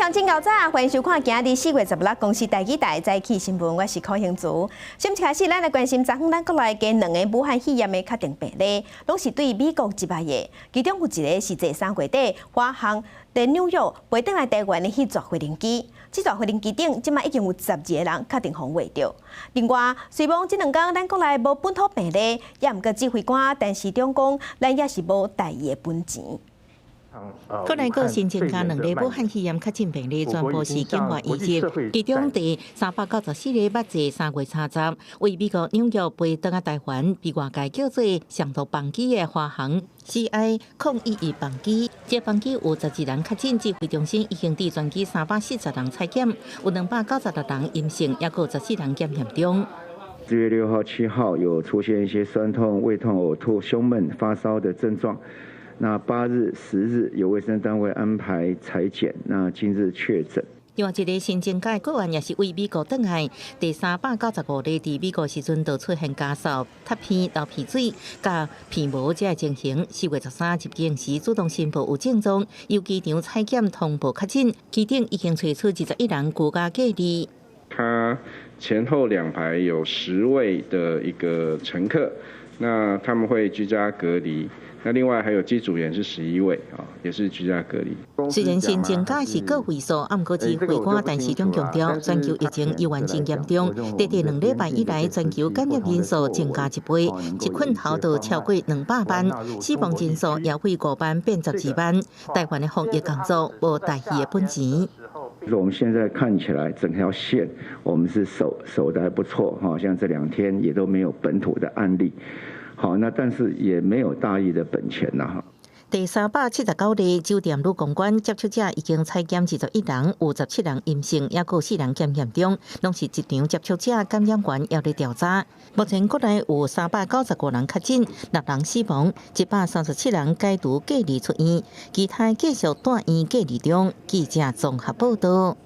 人真𠢕早，歡迎收看今日4月16公視台語台早起新聞，我是柯興祖。先一開始，咱來關心昨昏咱國內加兩个武漢肺炎的確診病例，攏是對美國入來的，其中有一个是坐三月底華航佇紐約飛轉來台灣的彼座飛行機。這座飛行機頂，這馬已經有12个人確定予穢著。另外，雖罔這兩工咱國內無本土病例，也毋過指揮官陳時中講，咱也是無大意的本錢。國內閣新增加兩例武漢肺炎確診病例，全部是境外移入。其中第394例捌坐3月30，為美國紐約飛轉來台灣，被外界叫做長途班機的華航 CI-011班機。這班機有12人確診，指揮中心已經對全機340人採檢，有296人陰性，抑閣14人檢驗中。 4月6號、7號有出現一些酸痛、胃痛、嘔吐、胸悶、發燒的症狀。那8日、10日有衛生單位安排採檢，那今日確診。另外一个新增加個案也是為美國轉來，第395例佇美國時陣就出現咳嗽、咳鼻、流鼻水、佮鼻毛這个情形。4月13入境時主動申報有症狀，由機場採檢通報確診，機頂已經揣出21人居家隔離。他前後兩排有10位的一個乘客，那他們會居家隔離。那另外還有機組員是11位啊，也是居家隔離。雖然新增加是個位數，毋過指揮官陳時中強調，全球疫情依然真嚴重。短短2禮拜以來，全球感染人數增加一倍，一困頭就超過200萬，死亡人數也為5萬變12萬。台灣的防疫工作無大意的本錢。我們現在看起來整條線，我們是守得還不錯，哈，像這兩天也都沒有本土的案例。好，那但是也沒有大意的本錢啦，哈。第379例酒店女公關接觸者已經採檢21人，有17人陰性，抑閣四人檢驗中，攏是一場接觸者感染源猶咧調查。目前國內有395人確診，六人死亡，137人解除隔離出院，其他繼續住院隔離中。記者綜合報道。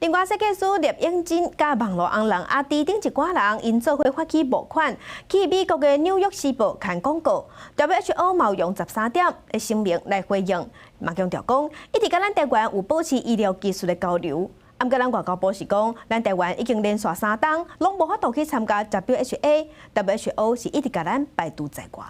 另外，設計師聶永真佮網路紅人阿滴等一寡人，𪜶做伙發起募款，去美國的紐約時報刊廣告，WHO 嘛用十三點的聲明來回應，嘛強調講，一直佮咱台灣有保持醫療技術的交流。毋過咱外交部是講，咱台灣已經連續三冬攏無法度去參加 WHA，WHO 是一直共咱排除在外。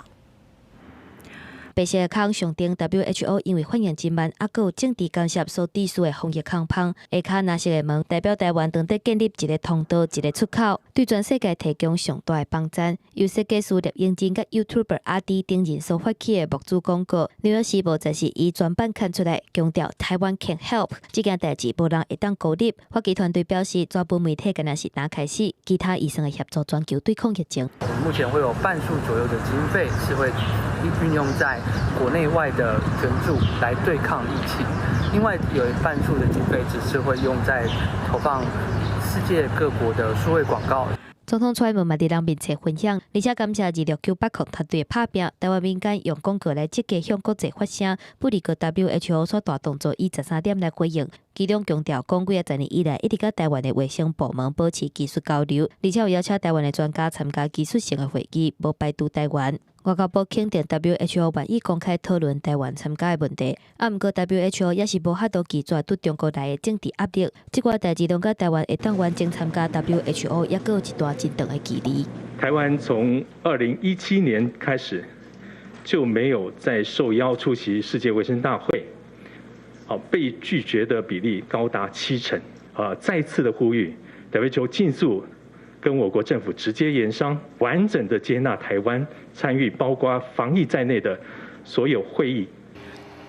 白色的空象徵 WHO 因為反應真慢，猶閣有政治干涉所致使的防疫空縫。下跤藍色的門代表台灣當佇建立一个通道、一个出口，對全世界提供上大的幫贊。由設計師聶永真佮 YouTuber 阿滴等人所發起的募資廣告，紐約時報則是以專版刊出來，強調台灣 can help 這件代誌無人會當孤立。發起團隊表示，全部媒體敢若是剛開始，其他醫生的協助全球對抗疫情。目前會有半數左右的經費是會運用在國內外的捐助來對抗疫情，另外有一半數的經費只是會用在投放世界各國的數位廣告。總統蔡英文嘛佇人面前分享，而且感謝2698團隊的拍拚，台灣民間用廣告來積極向國際發聲，不離個 WHO 煞大動作以十三點來回應，其中強調講幾仔十年以來一直佮台灣的衛生部門保持技術交流，而且有邀請台灣的專家參加技術性的會議，無排除台灣。外交部肯定 WHO 願意公開討論台灣參加的問題，毋過 WHO 也是無法度拒絕對中國來的政治壓力。這寡代誌攏佮台灣會當完整參加 WHO，猶閣有一段真長的距離。台灣從2017年開始就沒有再受邀出席世界衛生大會，好，被拒絕的比例高達70%。啊，再次的呼籲 WHO 盡速跟我國政府直接研商，完整的接納台灣參與包括防疫在內的所有會議。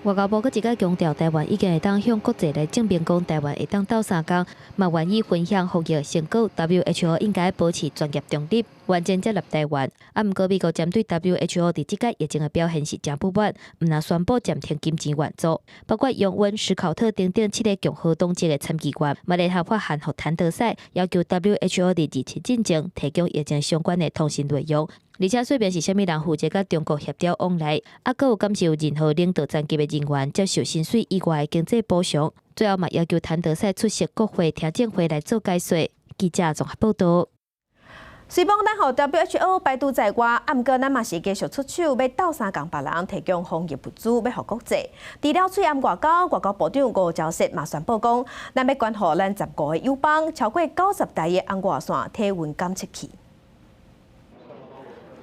外交部閣一擺強調，台灣已經會當向國際來證明講，台灣會當鬥相共，嘛願意分享防疫成果。WHO 應該保持專業中立，完整接納台灣。毋過美國針對 WHO 佇這擺疫情的表現是誠不滿，毋但宣布暫停金錢援助，包括楊溫、史考特等等七个共和黨籍的參議員，嘛聯合發函予譚德塞，要求 WHO 佇27進前提供疫情相關的通訊內容。而且說明是啥物人負責佮中國協調往來，猶閣有感受任何領導層級的人員接受薪水以外的經濟補償。最後嘛要求譚德塞出席國會聽證會來做解說。記者綜合報道。雖罔咱予 WHO 排除在外，啊，毋過咱嘛是繼續出手，欲鬥相共別人提供防疫物資，欲予國際。除了喙罨外交，外交部長吳釗燮嘛宣布講，咱欲捐予咱15個友邦超過90台的紅外線體溫監測器。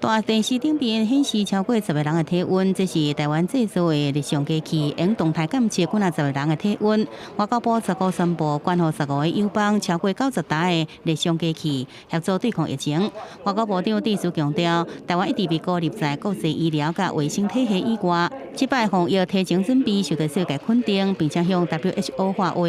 大電視頂邊顯示超過10個人的體溫，這是台灣製造的日常機器，用動態監測幾若十個人的體溫。外交部十五宣布，捐予15個友邦超過90台的日常機器，協助對抗疫情。外交部長致辭強調，台灣一直被孤立在國際醫療佮衛生體系以外，這擺防疫提前準備受到世界肯定，並且向 WHO 發話。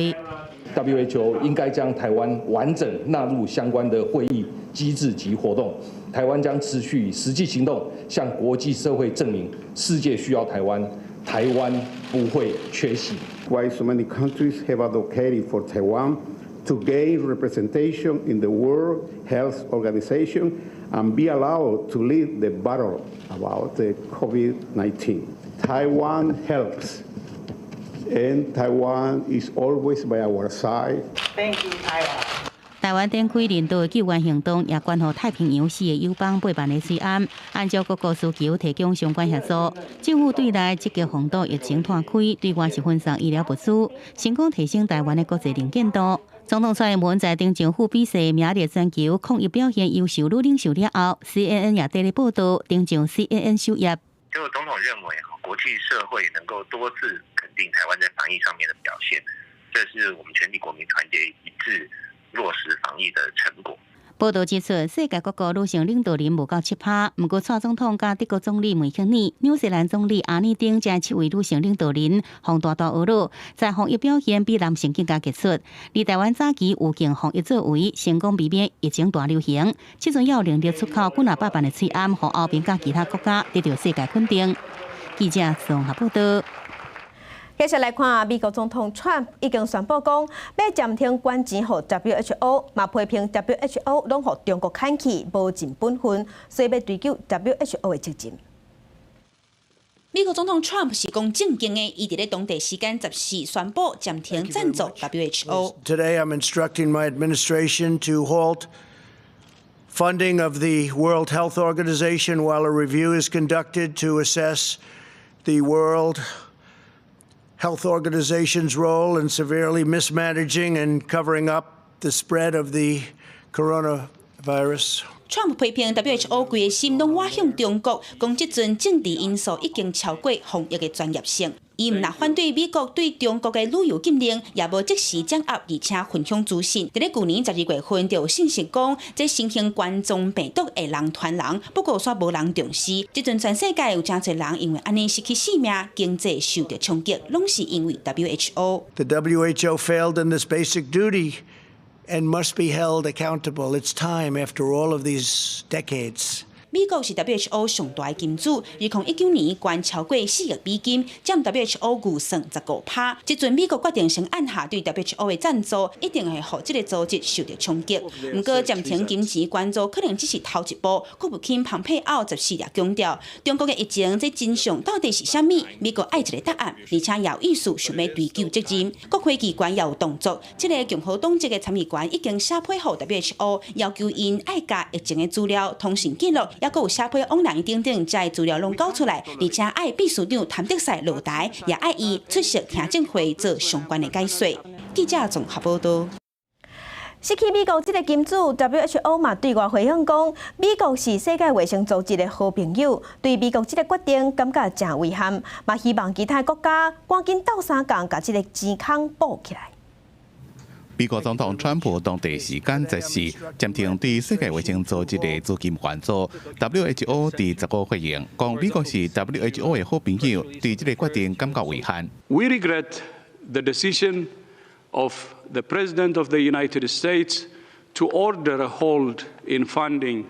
WHO 應該將台灣完整納入相關的會議機制及活動。台灣將持續以實際行動向國際社會證明，世界需要台灣，台灣不會缺席。 Why so many countries have advocated for Taiwan to gain representation in the World Health Organization and be allowed to lead the battle about the COVID-19. Taiwan helps, and Taiwan is always by our side. Thank you, Taiwan. 台灣展開人道救援行動，也捐予太平洋四個友邦8萬個喙罨，按照各國需求提供相關協助。政府對內積極防堵疫情湠開，對外是分送醫療物資，成功提升台灣的國際能見度。總統蔡英文在登上富比士名列全球抗疫表現優秀女領袖了後，CNN 也佇咧報道登上 CNN 首頁。就總統認為，國際社會能夠多次肯定台灣在防疫上面的表現，這是我們全體國民團結一致落實防疫的成果。報道指出，世界各國女性領導人無夠7%，毋過蔡總統佮德國總理梅克爾、紐西蘭總理阿爾登這七位女性領導人，予大大呵咾，在防疫表現比男性更加傑出。而台灣早期有勁防疫作為，成功避免疫情大流行，這陣也有能力出口幾若百萬的喙罨，予歐盟佮其他國家得到世界肯定。記者綜合報道。接下來看美國總統川普已經宣布講，欲暫停捐錢予 WHO，嘛批評 WHO 攏予中國牽去，無盡本分，所以欲追究 WHO 的責任。美國總統川普是講正經的，伊佇咧當地時間14宣布暫停贊助 WHO。 Today I'm instructing my administration to halt funding of the World Health Organization while a review is conducted to assess the World Health Organization's role in severely mismanaging and covering up the spread of the coronavirus. 川普批評 WHO 規个心攏倚向中國，講這陣政治因素已經超過防疫的專業性。伊毋但反對美國對中國的旅遊禁令，也無即時掌握，而且分享資訊。佇咧舊年12月份就有信息講，這新型冠狀病毒會人傳人，不過煞無人重視。這陣全世界有誠濟人因為按呢失去性命，經濟受著衝擊，攏是因為 WHO。 The WHO failed in this basic duty and must be held accountable. It's time after all of these decades. 美國是 WHO 上大的金主，2019年捐超過4億美金，佔 WHO 預算15%。這陣美國決定先按下對 WHO 的贊助，一定會予這個組織受著衝擊。毋過暫停金錢捐助可能只是頭一步。國務卿蓬佩奧14日強調，中國的疫情這真相到底是啥物？美國愛一個答案，而且也有意思想欲追究責任。國會機關也有動作，這个共和黨籍的參議員已經寫批予 WHO，要求𪜶愛共疫情的資料、通訊記錄，猶閣有寫批往來等等，這資料攏交出來，而且愛秘書長譚德塞落台，也愛伊出席聽證會做相關的解說。記者綜合報道。失去美國這個金主，WHO 嘛對外回應講，美國是世界衛生組織的好朋友，對美國這個決定感覺誠遺憾，嘛希望其他國家趕緊鬥相共，共這个錢空補起來。美國總統川普當地時間14暫停對世界衛生組織的資金援助。WHO 佇15回應講，美國是 WHO 的好朋友，對這个決定感覺遺憾。 We regret the decision of the President of the United States to order a hold in funding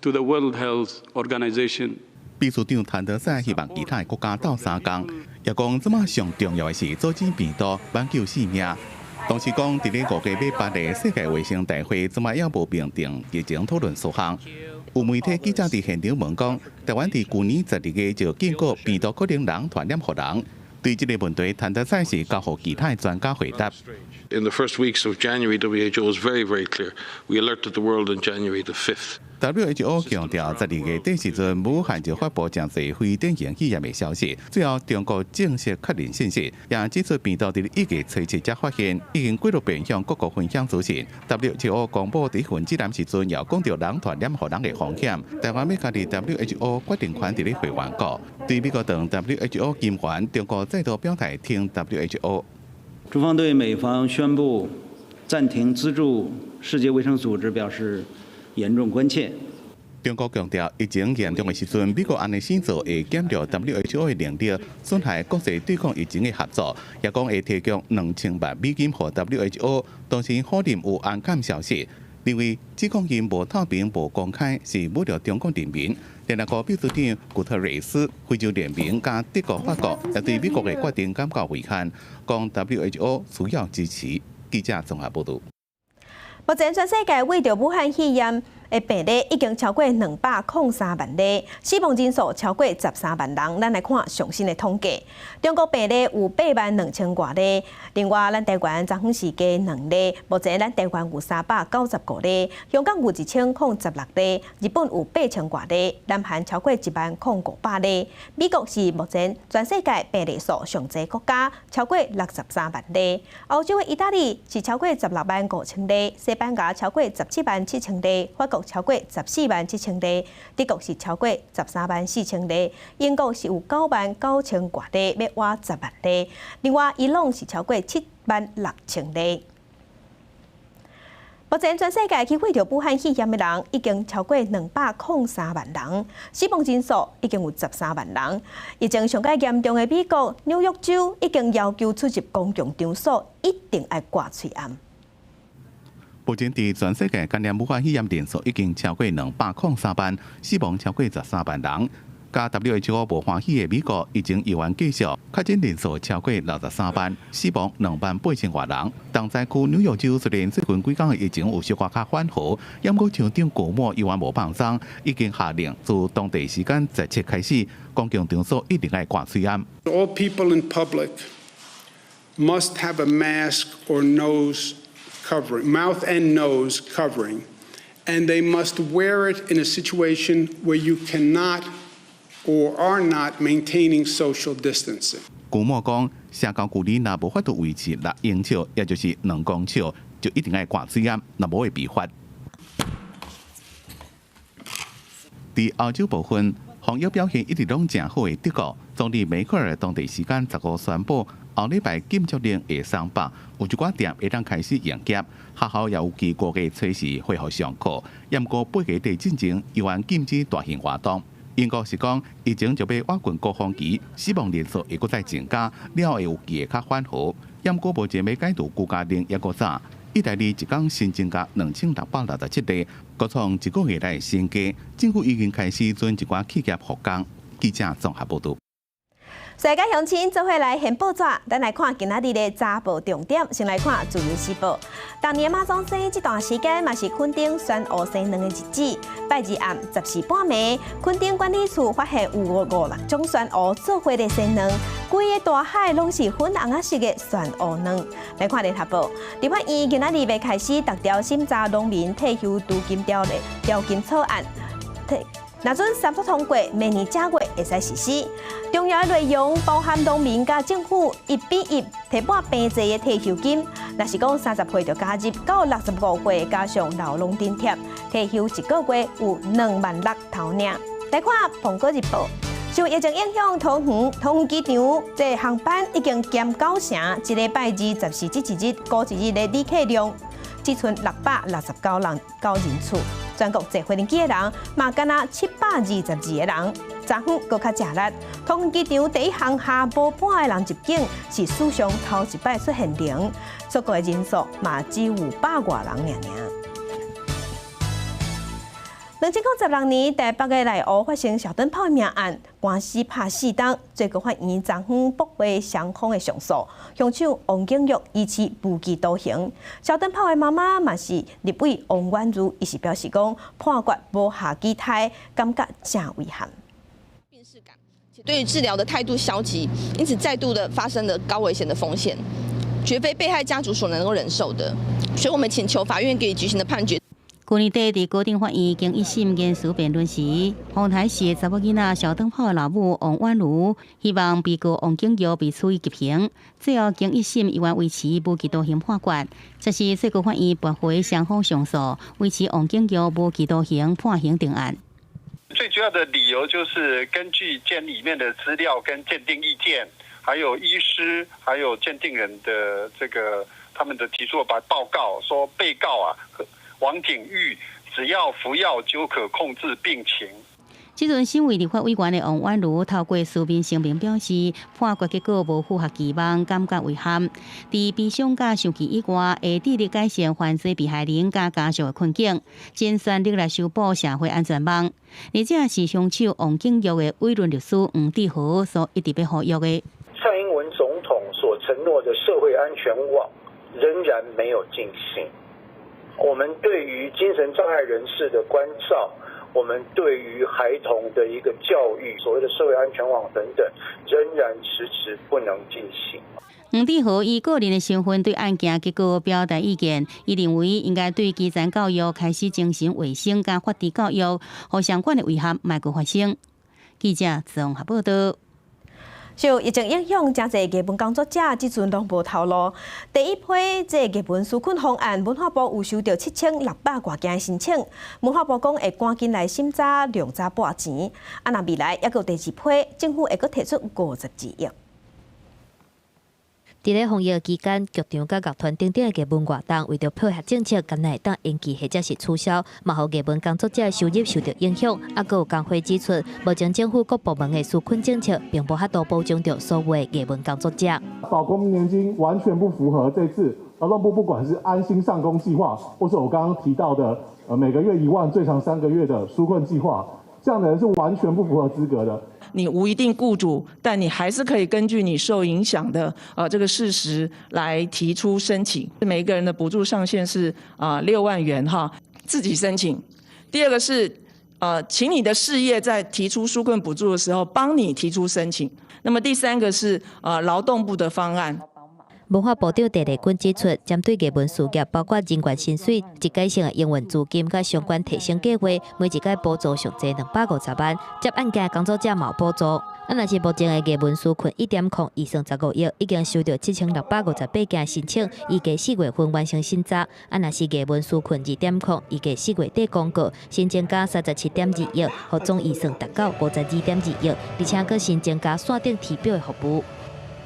to the World Health Organization. 秘書長譚德塞希望其他國家鬥相共，也講這馬上重要的是阻止病毒，挽救性命。同時講，佇咧5月尾八的世界衛生大會，這馬猶無明定議程討論事項。有媒體記者佇現場問講，台灣佇舊年12月就警告病毒可能人傳染予人，對這个問題，譚德塞是交予其他專家回答。 In the first weeks of January, WHO was very, very clear. We alerted the world on January the 5th. WHO 強調，12月底時陣，武漢就發布誠濟非典型肺炎的消息，最後中國正式確認信息，也指出病毒佇1月初7才發現，已經幾落遍向各國分享資訊。WHO 公布這份指南時陣，也講著人傳染予人的風險。台灣欲加入 WHO 決定權佇咧會員國，對美國當 WHO 金援，中國再度表態挺 WHO。中方對美方宣布暫停資助世界衛生組織表示嚴重關切。中國強調，疫情嚴重的時陣，美國按呢死做會減弱 WHO 的能力，損害國際對抗疫情的合作。也講會提供2000萬美金予 WHO，同時否認有暗崁消息，認為指控𪜶無透明、無公開，是侮辱中國人民。聯合國秘書長古特雷斯、非洲聯盟佮德國、法國也對美國的決定感覺遺憾，講 WHO 需要支持。記者綜合報道。目前全世界為著武漢肺炎的病例已經超過203萬例，死亡人數超過13萬人。咱來看上新的統計，中國病例有8萬2千外例，另外咱台灣昨昏是加兩例，目前咱台灣有395例，香港有1016例，日本有8000外例，南韓超過1萬零500例，美國是目前全世界病例數上濟國家，超過63萬例，歐洲的意大利是超過16萬5千例，西班牙超過17萬7千例，法國超過14萬7千例，德國是超過13萬4千例，英國是有9萬9千外例，欲倚10萬例。另外，伊朗是超過7萬6千例。目前全世界去染著武漢肺炎的人已經超過203萬人，死亡人數已經有13萬人。疫情上蓋嚴重的美國紐約州已經要求出入公共場所一定愛掛喙罨。目前佇全世界感染武漢肺炎人數已經超過203萬，死亡超過13萬人。佮 WHO 無歡喜的美國疫情猶原繼續，確診人數超過63萬，死亡2萬8千外人。重災區紐約州雖然最近幾工的疫情有小可較緩和，毋過州長古莫猶原無放鬆，已經下令自當地時間17開始，公共場所一定愛掛喙罨。 All people in public must have a mask or nose covering, mouth and nose covering, and they must wear it in a situation where you cannot or are not maintaining social distancing. 古莫講，社交距離若無法度維持6英尺，也就是2公尺，就一定愛掛喙罨，若無會被罰。佇歐洲部分，防疫表現一直攏誠好的德國總理梅克爾當地時間15宣布，後禮拜禁足令會鬆綁，有一寡店會當開始營業，學校也有機5月初四恢復上課。毋過8月底進前猶原禁止大型活動。英國是講疫情就欲倚近高峰期，死亡人數會閣再增加，了後會有機會較緩和。毋過目前欲解除居家令猶閣早。意大利一工新增加2667例，閣創一個月來新低。政府已經開始准一寡企業復工。記者綜合報導。世界鄉親做伙來掀報紙，咱來看今仔日的早報重點。先來看《自由時報》。逐年媽祖生這段時間嘛是墾丁選烏生卵的日子。拜二暗14半暝，墾丁管理處發現有五五六種玄烏做伙咧生卵，規個大海攏是粉紅仔色的玄烏卵。來看聯合報，立法院今仔日欲開始逐條審查農民退休除金條例調金草案。若准三讀通過，明年正月會使實施。重要的內容包含農民佮政府1比1提撥平齊的退休金。若是講30歲就加入，到65歲加上勞農津貼，退休一個月有2萬6頭領。來看《蘋果日報》，受疫情影響，桃園機場這航班已經減9成，這禮拜24這一日，估一日的旅客量只賰669人九人次。全國坐飛機的人嘛，干焦722個人。昨昏閣較食力，桃園機場第一航廈無半个人入境，是史上頭一擺出現零，出國的人數嘛只有百外人爾爾。2016年，台北的內湖發生小燈泡命案，官司拍四冬，最高法院昨昏駁回雙方的上訴，兇手王景玉依次無期徒刑。小燈泡的媽媽嘛是立委王婉諭，伊是表示講判決無下期待，感覺誠遺憾。對於治療的態度消極，因此再度的發生了高危險的風險，絕非被害家族所能夠忍受的，所以我們請求法院給予執行的判決。去年底佇高等法院經一審言詞辯論時，洪台市的查某囡仔小燈泡的老母王婉如希望被告王景玉被處以極刑，最後經一審依然維持無期徒刑判決。這是最高法院駁回雙方上訴，維持王景玉無期徒刑判刑定案。最主要的理由就是根據鑑裡面的資料跟鑑定意見，還有醫師，還有鑑定人的這個他們的提出的報告，說被告啊王景玉只要服藥就可控制病情。這陣身為立法委員的王婉如透過書面聲明表示，判決結果無符合期望，感覺遺憾。佇悲傷佮生氣以外，會致力改善犯罪被害人佮家屬的困境，盡全力來修補社會安全網。而這是兇手王景玉的委任律師黃志豪所一直欲呼籲的。蔡英文總統所承諾的社會安全網仍然沒有進行。我們對於精神障礙人士的關照，我們對於孩童的一個教育，所謂的社會安全網等等，仍然遲遲不能進行。黃志豪以個人的身份對案件結果表達意見，伊認為應該對基層教育開始精神衛生佮法治教育，予相關的遺憾莫閣發生。記者綜合報道。受疫情影響，誠濟藝文工作者這陣攏無頭路。第一批這藝文紓困方案，文化部有收著7600外件申請。文化部講會趕緊來審查，量早撥錢。啊，若未來猶閣有第二批，政府會閣提出52億。佇咧防疫期間，劇場佮樂團等等的藝文活動，為著配合政策，敢若會當延期或者是取消，嘛予藝文工作者收入受著影響。啊，閣有工會指出，目前政府各部門的紓困政策，並無法度保障著所有的藝文工作者。保國民年金完全不符合這次勞動部不管是安心上工計劃，或是我剛剛提到的，每個月1萬，最長3個月的紓困計劃，這樣的人是完全不符合資格的。你無一定雇主，但你還是可以根據你受影響的這個事實來提出申請。每一個人的補助上限是6萬元哈，自己申請。第二個是請你的事業在提出紓困補助的時候，幫你提出申請。那麼第三個是勞動部的方案。文化部長鄭麗君指出，針對藝文事業，包括人員薪水、一過性的營運資金佮相關提升計劃，每一屆補助上濟250萬，接案件工作者嘛有補助。啊，若是目前的藝文紓困1.0預算15億，已經收著7658件申請，預計4月份完成審查。啊，若是藝文紓困2.0，預計4月底公告，新增加37.2億，予總預算達到52.2億，而且閣新增加線頂提表的服務。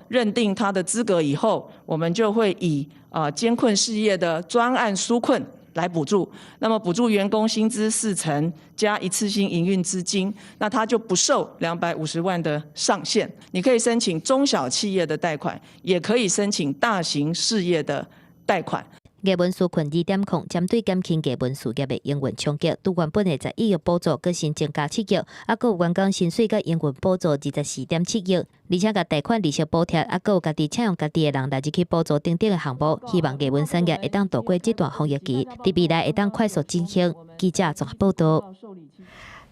認定他的資格以後，我們就會以艱困事業的專案紓困來補助。那麼補助員工薪資4成加一次性營運資金，那他就不受250萬的上限。你可以申請中小企業的貸款，也可以申請大型事業的貸款。藝文紓困2.0針對減輕藝文事業的營運衝擊，拄原本的11億補助，閣新增加7億，啊，閣有員工薪水佮營運補助24.7億，而且共貸款利息補貼，啊，閣有家己請用家己的人來入去補助等等的項目，希望藝文產業會當渡過這段防疫期，佇未來會當快速振興。記者綜合報道。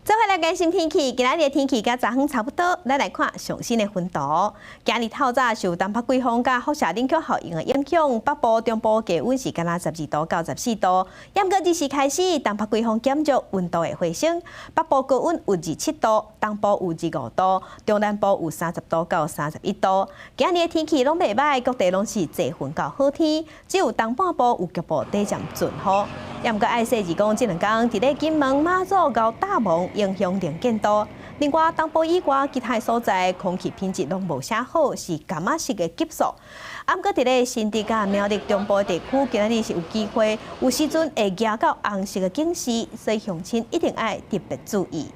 做伙來關心天氣，今仔日的天氣佮昨昏差不多。咱來看上新的雲圖。今日透早受東北季風佮輻射冷卻效應的影響，北部、中部低溫是敢若12度到14度。毋過2時開始，東北季風減弱，溫度會回升。北部高溫有27度，東部有25度，中南部有30度到31度。今日的天氣攏袂䆀，各地攏是濟雲到好天，只有東半部有局部短暫陣雨。毋過愛說是講，這兩工佇咧金門、馬祖、𠢕大霧影響能見度。另外，東部以外其他所在空氣品質攏無啥好，是柑仔色的級數。啊，毋過佇咧新竹佮苗栗中部地區，今仔日是有機會有時陣會夯到紅色的警示，所以鄉親一定愛特別注意。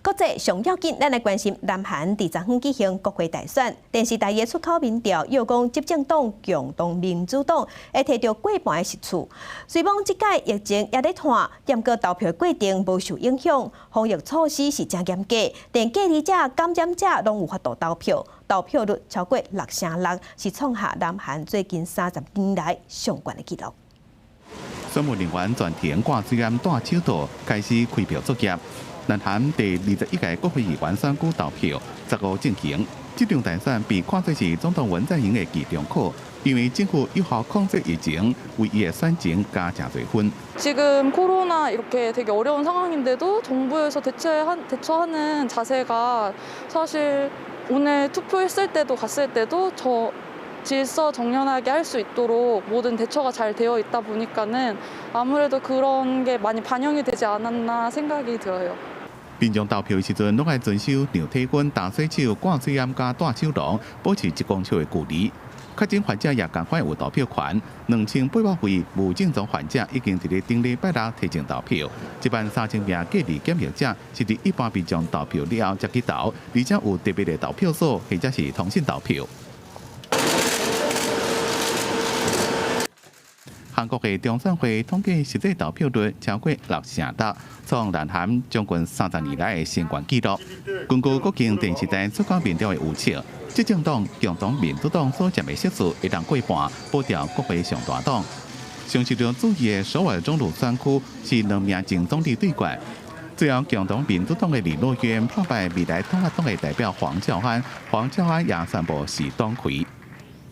國際上要緊，咱來關心南韓佇昨昏舉行國會大選，電視台的出口民調又講執政黨共同民主黨會提著過半的席次。雖罔這屆疫情猶咧拖，毋過投票過程無受影響，防疫措施是誠嚴格，連隔離者、感染者攏有法度投票，投票率超過6成6，是創下南韓最近30年來上懸的紀錄。選務人員全程掛水罨、戴手套，開始開票作業。南韓第21屆國會議員選舉投票，十五進行。這場大選被看作是總統文在寅的期中考，因為政府有效控制疫情，為伊的選情加誠濟分。 지금 코로나 이렇게 되게 어려운 상황인데도 정부에서 대처하는 자세가 사실 오늘 투표했을 때도 갔을 때도 저 질서 정연하게 할 수 있도록 모든 대처가 잘 되어 있다 보니까는 아무래도 그런 게 많이 반영이 되지 않았나 생각이 들어요. 民眾投票的時陣，攏愛遵守量體溫、焦洗手、掛喙罨佮戴手籠，保持一公尺的距離。確診患者也仝款有投票權，2800位無症狀患者已經佇咧頂禮拜六提前投票。1萬3000名隔離檢疫者是佇一般民眾投票了後才去投，而且有特別的投票所或者是通訊投票。韓國的中選會統計實際投票率超過6成六，創南韓將近30年來的新高紀錄。根據國營電視台出口民調的預測，執政黨共同民主黨所佔的席次會當過半，保掉國會上大黨。上受著注意的首爾鍾魯選區是兩名前總理對決，最後共同民主黨的李洛淵打敗未來統一黨的代表黃教安，黃教安也宣布是黨魁。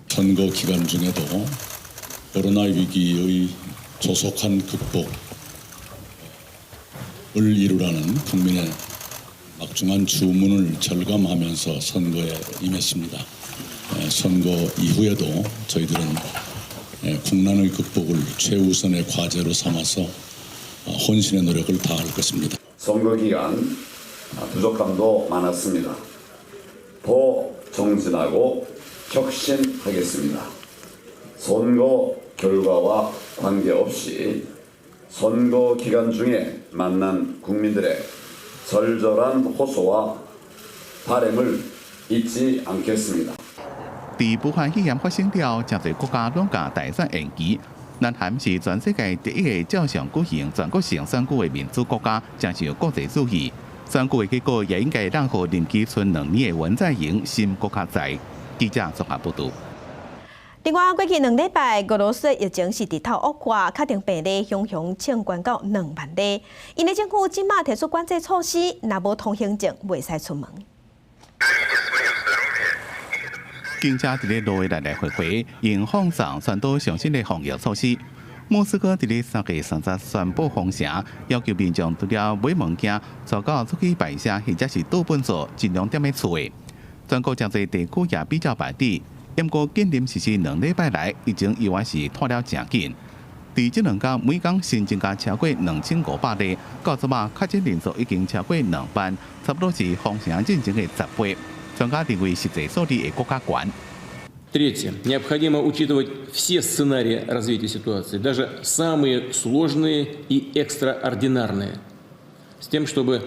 선거 기간 중에도 코로나 위기의 조속한 극복을 이루라는 국민의 막중한 주문을 절감하면서 선거에 임했습니다. 선거 이후에도 저희들은 국난의 극복을 최우선의 과제로 삼아서 혼신의 노력을 다할 것입니다. 선거 기간 부족함도 많았습니다. 더 정진하고 혁신하겠습니다. 선거 결과와 관계없이 선거 기간 중에 만난 국민들의 절절한 호소와 바람을 잊지 않겠습니다. 佇武漢肺炎發生了後，誠濟國家攏共大選延期。南韓是全世界第一个照常舉行全國性選舉的民主國家，誠受國際注意。選舉的結果也應該讓予任期賰兩年的文在寅心閣較在。記者綜合報導。另外，過去兩禮拜，俄羅斯的疫情是直透惡化，確診病例雄雄衝懸到2萬例。𪜶的政府這馬提出管制措施，若無通行證，袂使出門。警車佇咧路的來來回回，用放送宣導上新的防疫措施。莫斯科佇咧3月30宣布封城，要求民眾除了買物件、帶狗出去排泄或者是倒糞掃，盡量踮咧厝的。全國誠濟地區也比較辦理。毋過禁令實施兩禮拜來，疫情依然是拖了誠緊。佇這兩工，每工新增加超過2500例，到這馬確診人數已經超過2萬，差不多是封城進前的10倍。專家認為實際數字會閣較懸。 Третье. Необходимо учитывать все сценарии развития ситуации, даже самые сложные и экстраординарные, с тем, чтобы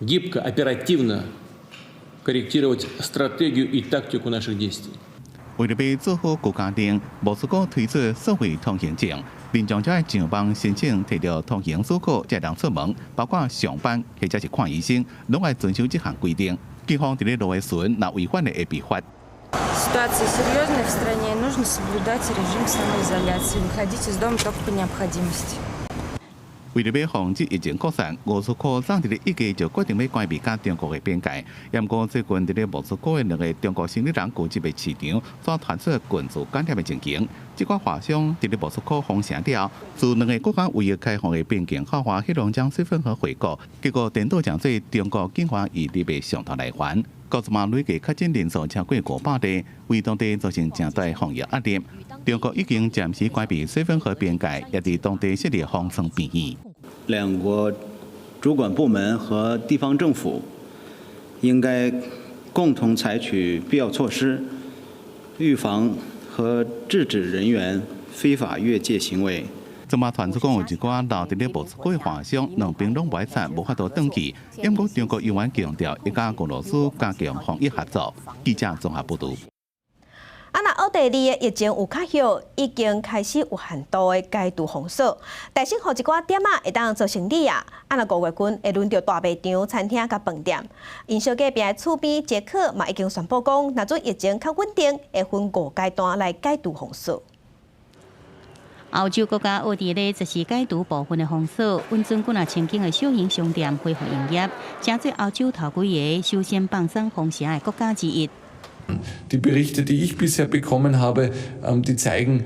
гибко, оперативно корректировать стратегию и тактику наших действий. 為著欲做好居家令，莫斯科推出所謂通行證，民眾才愛上網申請，提著通行許可才通出門，包括上班或者是看醫生，攏愛遵守這項規定。警方佇咧路的時陣，若違反的會被罰。 Ситуация серьезная в стране, нужно соблюдать режим самоизоляции, выходить из дома только по необходимости. 為著欲防止疫情擴散，莫斯科早佇咧1月就決定欲關閉佮中國的邊界。毋過最近佇咧莫斯科的兩个中國生理人聚集的市場，煞傳出群聚感染的情形。這寡華商佇咧莫斯科封城了，自兩个國家唯一開放的邊境口岸黑龍江綏芬河回國，結果顛倒成做中國境外移入的上大來源。到這馬累計確診人數超過500例，為當地造成誠大防疫壓力。中國已經暫時關閉綏芬河邊界，也佇當地設立方艙病院。兩國主管部門和地方政府應該共同採取必要措施，預防和制止人員非法越界行為。這馬傳出講有一寡留佇咧莫斯科的華商，兩邊攏無愛無法度轉去。毋過中國猶原強調，欲佮俄羅斯加強防疫合作。記者綜合報導。啊，若奧地利的疫情有較好，已經開始有限度的解除封鎖，但是予一寡店仔會當做生理啊。啊，若5月份會輪著大賣場、餐廳佮飯店。𪜶小隔壁的厝邊捷克嘛已經宣布講，若準疫情較穩定，會分五階段來解除封鎖。歐洲國家奧地利則是解除部分的封鎖，允准幾若千間的小型商店恢復營業，成做歐洲頭幾个首先放鬆封城的國家之一。 Die Berichte, die ich bisher bekommen habe, die zeigen,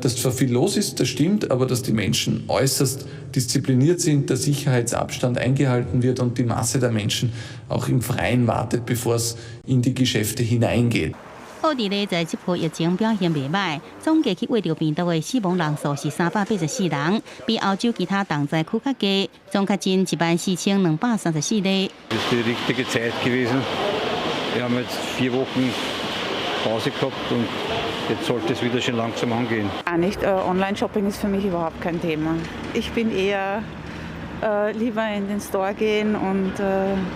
dass zwar viel los ist, das stimmt, aber dass die Menschen äußerst diszipliniert sind, der Sicherheitsabstand eingehalten wird und die Masse der Menschen auch im Freien wartet, bevor es in die Geschäfte hineingeht. 奧地利在這波疫情表現袂䆀，總計去穢著病毒的死亡人數是384人，比歐洲其他同災區較低。總確診14,234例。 Das ist die richtige Zeit gewesen. Wir haben jetzt 4 Wochen Pause gehabt und jetzt sollte es wieder schön langsam angehen. Gar nicht. Online-Shopping ist für mich überhaupt kein Thema. Ich bin eher lieber in den Store gehen und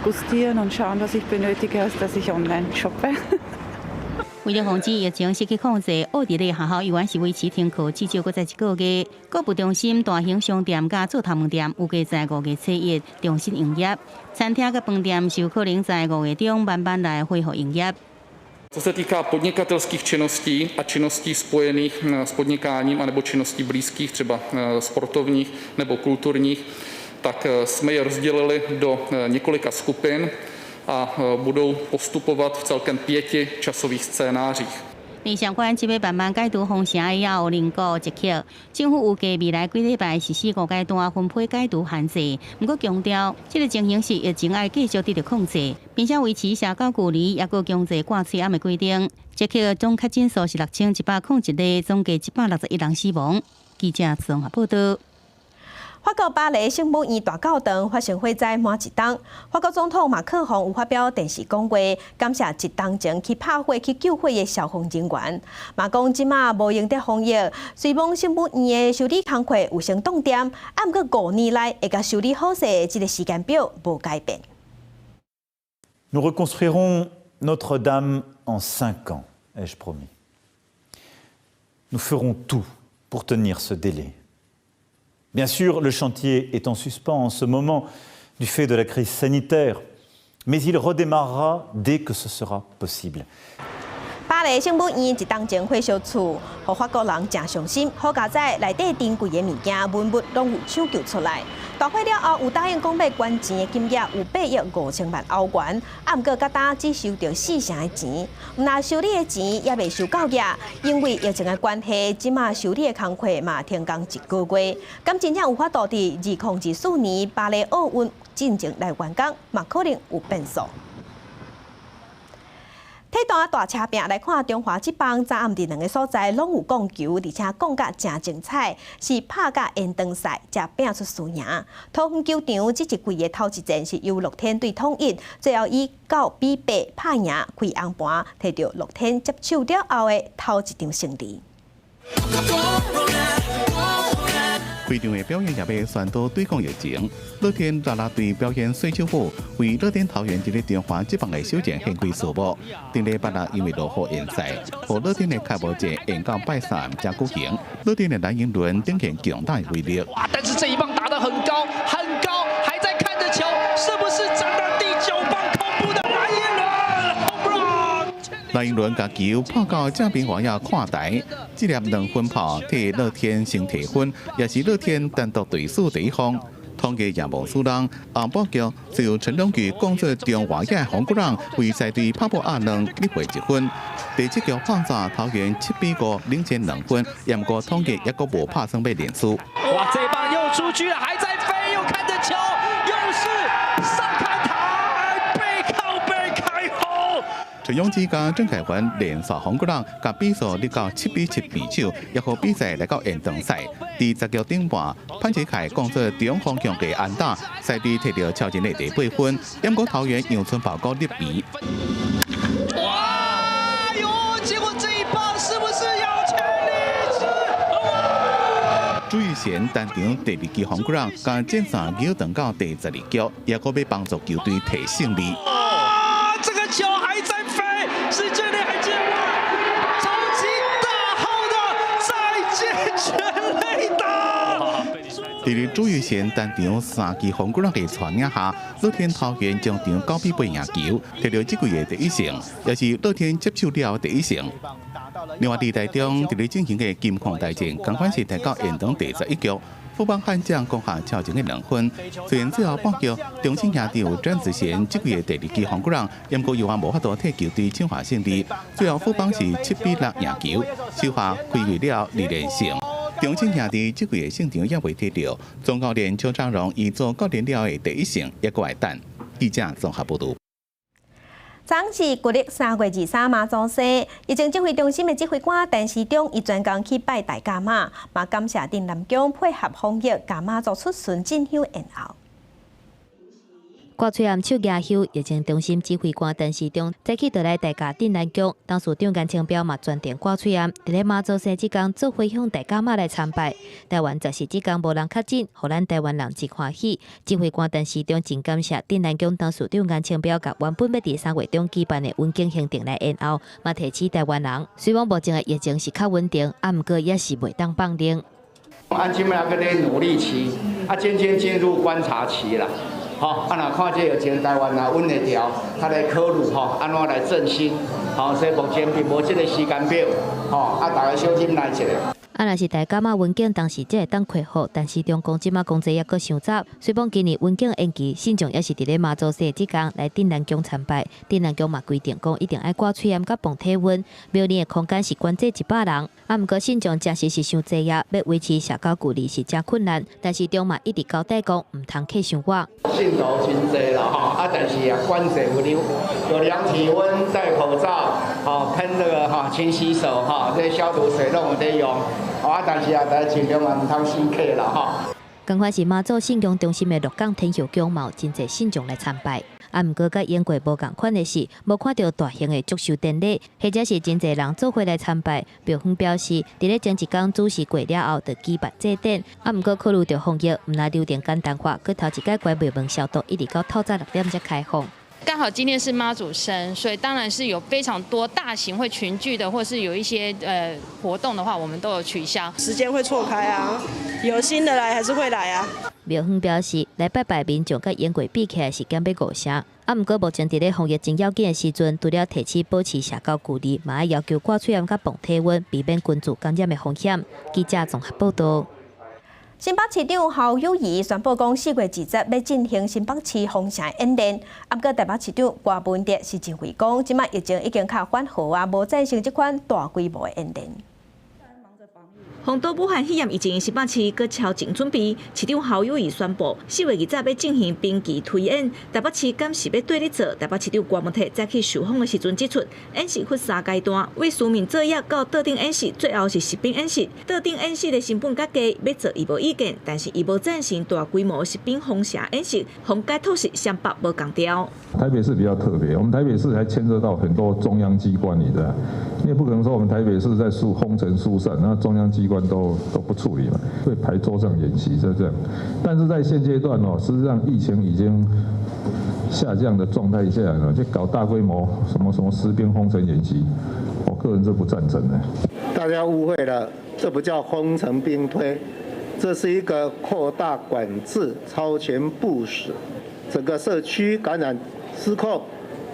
gustieren und schauen, was ich benötige, als dass ich online shoppe. 為了防止疫情失去控制，奧地利學校猶原是維持停課至少閣再一個月。購物中心、大型商店佮做頭毛店預計在5月初1重新營業。餐廳佮飯店有可能在5月中慢慢來恢復營業。 Co se týká podnikatelských činností a činností spojených s podnikáním anebo činností blízkých, třeba sportovních nebo kulturních, tak jsme je rozdělili do několika skupin a budou postupovat v celkem pěti časových scénářích. 而相關這欲慢慢解除封城的奧鄰國捷克，政府預計未來幾禮拜實施五階段分批解除限制。毋過強調，這个情形是疫情愛繼續得著控制，並且維持社交距離，抑閣強制掛喙罨的規定。捷克總確診數是6,101例，總計161人死亡。記者綜合報導。法國巴黎聖母院大教堂發生火災滿一冬，法國總統馬克宏有發表電視講話，感謝一冬前去拍火去救火的消防人員。嘛講這馬無閒得防疫，雖罔聖母院的修理工課有先擋點，毋過5年內會共修理好勢，這个時間表無改變。 Nous reconstruirons Notre-Dame en 5 ans, ai-je promis. Nous ferons tout pour tenir ce délai. Bien sûr, le chantier est en suspens en ce moment du fait de la crise sanitaire, mais il redémarrera dès que ce sera possible. 巴黎聖母院一冬前火燒厝，予法國人誠傷心。好佳哉內底珍貴的物件文物攏有搶救出來。大火了後，有答應講欲捐錢的金額有8億5千萬歐元，啊，毋過到今只收著四成的錢。毋但修理的錢猶未收到額，因為疫情的關係，這馬修理的工課嘛停工一個月。敢真正有法度佇2024年巴黎奧運進前來完工，嘛可能有變數。體壇大車拼來看，中華職棒昨暗佇兩个所在攏有摃球，而且摃甲誠精彩，是拍甲延長賽，才拼出輸贏。桃園球場這一季的頭一戰是由樂天對統一，最後以9比8拍贏開紅盤，提著樂天接手了後的頭一場勝利。開場的表演也欲宣導對抗疫情。樂天啦啦隊表演水手舞，為樂天桃猿佇咧中華職棒的首戰獻開序幕。頂禮拜六因為落雨延賽，予樂天的開幕戰延到拜三才舉行。樂天的藍寅倫展現強大的威力。哇！但是這一棒打得很高，很高，還在看著球，是不是真的第九棒恐怖的藍寅倫？藍寅倫共球拍到正邊外仔看台，這粒兩分炮替樂天先提分，也是樂天單獨隊史第一轟。統一也無輸人，紅寶局就陳龍宇講做中外野紅骨人為賽隊拍破亞兩入會一分。第七局放炸桃猿7比5領先2分，毋過統一猶閣無拍算欲認輸。哇！這棒又出去了，還在飛，又看著球，又是上看台，背靠背開轟。陳勇志佮鄭凱凡連續紅骨人，共比數立到7比7平手，也予比賽來到延長賽。佇10局頂半，潘杰凱講做中方向的安打，賽隊提著超人的第八分，毋過桃猿楊春寶閣入圍。哇喲！結果這一棒是不是要全力吃？朱育賢單場第二支紅骨人，共戰線扭轉到第12局，猶閣欲幫助球隊提勝利。啊！這個球還在飛，是這裡還是外？超級大號的再見全壘打。佇咧朱育賢單場三支紅骨人的帶領下，樂天桃猿終場9比8贏球，提著這季的第一勝，也是樂天接手了第一勝。另外，佇台中佇咧進行的金礦大戰，仝款是踢到延長第11局，富邦悍將攻下超前的2分。雖然最後半局中信兄弟有詹子賢這幾个第二支紅鼓人，毋過猶原無法度替球隊搶下勝利。最後富邦是7比6贏球，首發開季了2連勝。中信兄弟這幾个勝場猶未摕著，總教練邱昌榮伊做教練了的第一勝，猶閣愛等。記者綜合報導。昨是舊曆3月23媽祖生，疫情指揮中心的指揮官陳時中，伊專工去拜大甲媽，嘛感謝鎮瀾宮配合防疫，共媽祖出巡進香延後。掛喙罨手舉香，疫情中心指揮官陳時中早起就來大甲鎮瀾宮，董事長顏清標嘛專程掛喙罨，佇咧媽祖生這工做伙向大甲媽來參拜。台灣十四這工無人確診，予咱台灣人真歡喜。指揮官陳時中真感謝鎮瀾宮董事長顏清標，共原本欲佇3月中舉辦的穩健行程來延後，嘛提醒台灣人，雖罔目前的疫情是較穩定，啊，毋過也是袂當放任。按這擺閣咧努力期，啊，漸漸進入觀察期啦。吼，啊，若看這疫情台灣若穩會牢，較來考慮吼，按怎來振興，吼，所以目前並無這个時間表，吼，啊，大家小忍耐一下。啊，若是大甲媽文景當時才會當恢復，但是中共這馬工作猶閣傷早。雖罔今年文景延期，信眾也是佇咧媽祖生這工來鎮瀾宮參拜。鎮瀾宮嘛規定講一定愛掛喙罨佮磅體溫，廟內的空間是限制100人。啊，毋過信眾誠實是傷濟啊，欲維持社交距離是誠困難。但是中嘛一直交代講，毋通客傷倚。信徒真濟啦吼，啊，但是啊，管制有有量體溫、戴口罩、吼噴這個吼勤洗手吼，這消毒水攏有咧用。啊，但是啊，大家盡量嘛毋通死客啦吼。仝款是媽祖信仰中心的鹿港天后宮，嘛有真濟信眾來參拜。啊，毋過佮英國無仝款的是，無看著大型的祝壽典禮，或者是真濟人做伙來參拜。廟方表示，佇咧前一工主事過了後，就舉辦祭典。啊，毋過考慮著防疫，毋但流程簡單化，閣頭一擺關廟門消毒，一直到透早6點才開放。剛好今天是媽祖生，所以當然是有非常多大型會群聚的，或是有一些活動的話，我們都有取消。時間會錯開啊，有新的來還是會來啊。廟方表示，來拜拜民眾佮英國比起來是減欲5成。啊，毋過目前佇咧防疫真要緊的時陣，除了提醒保持社交距離，嘛愛要求掛喙罨佮磅體溫，避免群聚感染的風險。記者綜合報導。新北市長侯友宜宣布講，4月20欲進行新北市封城演練。啊，毋過台北市長柯文哲是認為講，這擺疫情已經較緩和啊，無贊成這款大規模的演練。防堵武漢肺炎疫情，新北市閣超前準備。市長侯友宜宣布，4月20欲進行兵棋推演。台北市敢是欲綴咧做？台北市長郭文鐵早起受訪的時陣指出，演習分三階段，為書面作業到桌頂演習，最後是實兵演習。桌頂演習的成本較低，欲做伊無意見，但是伊無贊成大規模實兵封城演習，封解托是雙北無仝調。台北市比較特別，我們台北市還牽涉到很多中央機關，你知道？你也不可能說我們台北市在疏封城疏散，那中央機關都不處理嘛，會排桌上演習是這樣。但是在現階段哦，實際上疫情已經下降的狀態下呢，就搞大規模什麼什麼實兵封城演習，我個人是不贊成的。大家誤會了，這不叫封城兵推，這是一個擴大管制、超前部署，整個社區感染失控，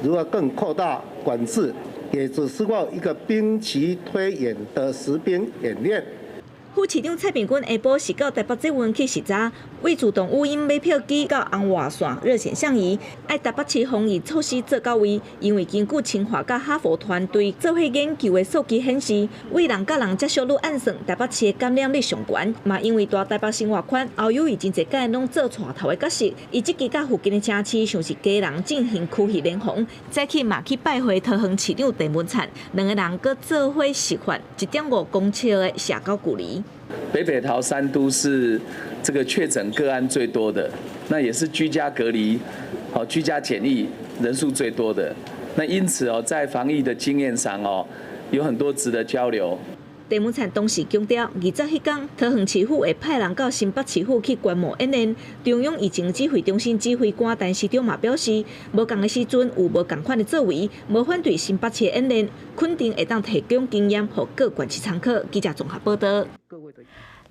如果更擴大管制，也只是過一個兵棋推演的實兵演練。副市長蔡炳坤下晡是到台北捷運去視察，為自動語音買票機到紅外線熱線相移，愛台北市防疫措施做到位。因為根據清華佮哈佛團隊做伙研究的數據顯示，為人佮人接觸率按算，台北市的感染率上懸。嘛因為大台北生活圈侯友宜真濟屆攏做帶頭的角色，伊這期佮附近的城市像是家人進行區域聯防，早起嘛去拜會桃園市長鄭文燦，兩个人閣做伙示範1.5公尺的社交距離。北北桃三都是這個確診個案最多的，那也是居家隔離、好居家檢疫人數最多的。那因此哦，在防疫的經驗上哦，有很多值得交流。鄭文燦當時強調，20彼工桃園市府會派人到新北市府去觀摩演練。中央疫情指揮中心指揮官陳時中嘛表示，無仝的時陣有無仝款的作為，無反對新北市的演練，肯定會當提供經驗予各縣市參考。記者綜合報導。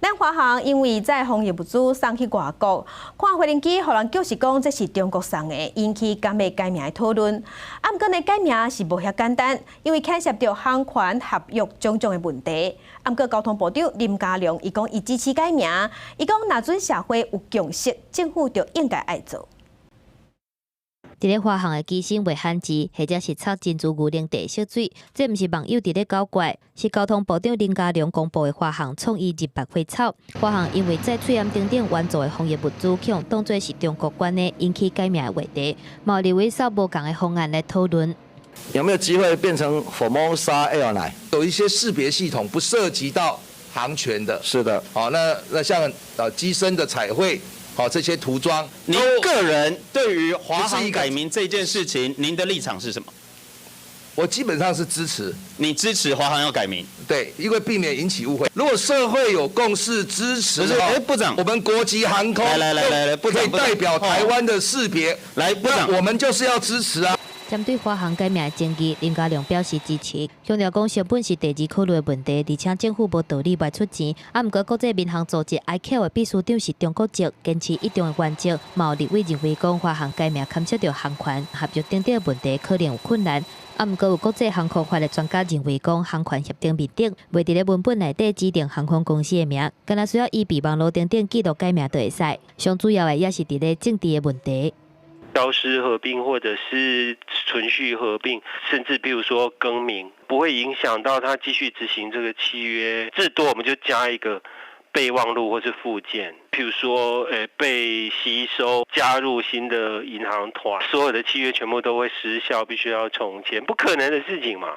咱華航因為載防疫物資送去外國，看飛行機，予人叫是講這是中國送的，引起敢欲改名的討論。啊，毋過呢改名是無遐簡單，因為牽涉著航權合約種種的問題。啊，毋過交通部長林佳龍伊講伊支持改名，伊講若準社會有共識，政府就應該愛做。佇咧華航的機身袂罕字，或者是插珍珠牛奶茶色水，這毋是網友佇咧搞怪，是交通部長林佳龍公布的華航創意入白花草。華航因為載喙罨等等援助的防疫物資，去予當作是中國管的，引起改名的話題。嘛有立委掃無仝的方案來討論。有沒有機會變成 Formosa Airline？有一些識別系統不涉及到航權的。是的。好，那像機身的彩繪。好，這些塗裝。您個人對於華航改名這件事情，您的立場是什麼？我基本上是支持。你支持華航要改名？對，因為避免引起誤會。如果社會有共識支持，哎，部長，我們國籍航空來來來來，可以代表台灣的識別，來，部長，我們就是要支持啊。針對華航改名的爭議，林佳龍表示支持，強調講成本是第二考慮的問題，而且政府無道理袂出錢。啊，毋過國際民航組織 ICAO 的秘書長是中國籍，堅持一中的原則。嘛有立委認為講華航改名牽涉著航權合約等等的問題，可能有困難。啊，毋過有國際航空法的專家認為講，航權協定面頂袂佇咧文本內底指定航空公司的名，敢若需要依備忘錄等等記錄改名就會使。上主要的也是佇咧政治的問題。消失合併，或者是存續合併，甚至比如說更名，不會影響到他繼續執行這個契約。至多我們就加一個備忘錄或是附件，譬如說，被吸收加入新的銀行團，所有的契約全部都會失效，必須要重簽，不可能的事情嘛。